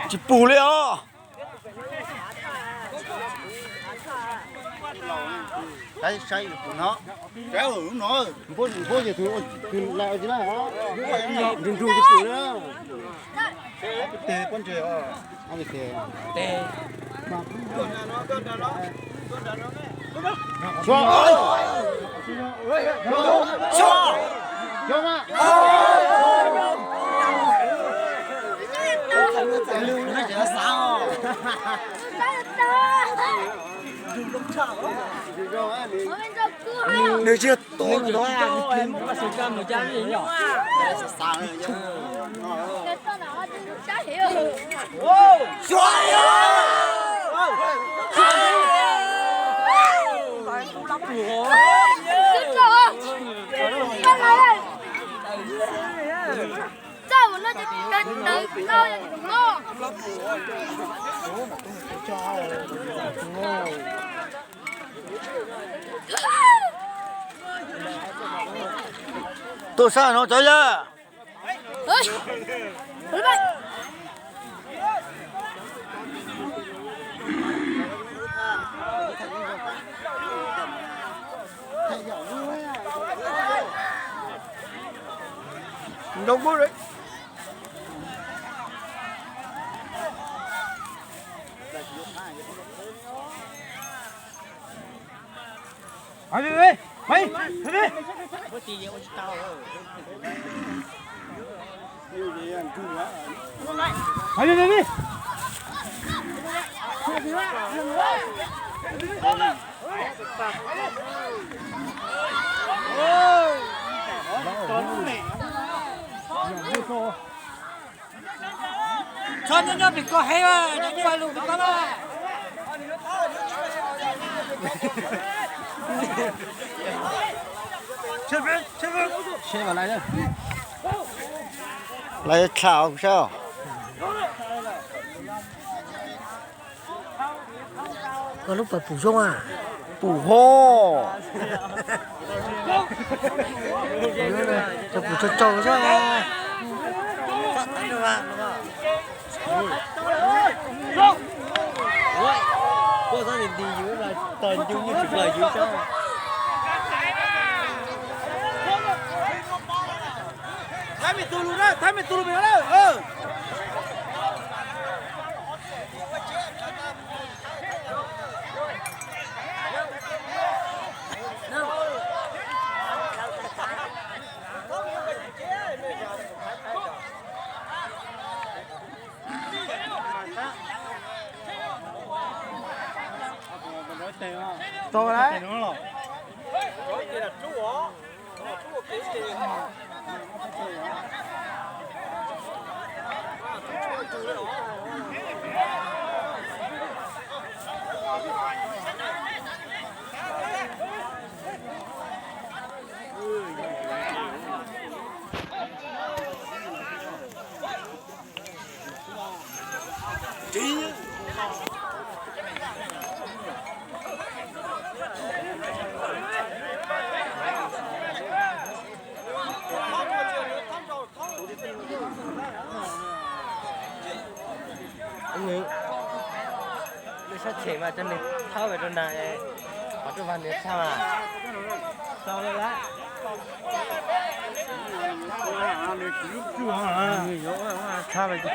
Tsis pum li os. Saib, saib no, npuaj ces tus lawm tsis na, nrug nrug ces pum li. Tes pob ntseg os. Nws tsis tau tus no. Tuaj sab no cov yawg. Txhob nyob nyob pem koj heev, nyob nyob pem lus pem koj na. Lawv tsham kuv saib. Koj lub pawg pum zoo a. Pum ho. Cov pum tsaug tsaug xwb. Koj xav nti nti yus los tog ncu nyuj tsis plawg yus xwb. Thab me tug lug na, thab me tug lug pem no lawm. Tau lawm. Nws sab them mas cov nws thawb rau nag, qhov rau vas nws tshaj mas tau lawm. Tshaj mas tsis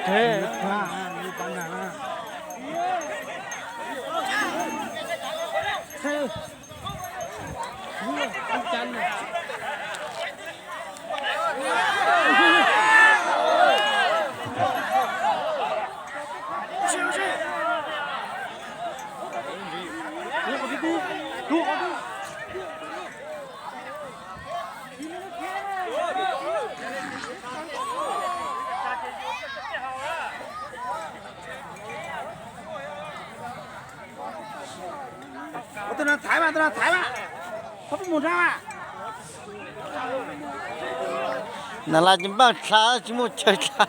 Nas laj tsis npaj dlha, tsis muaj chaw dlha.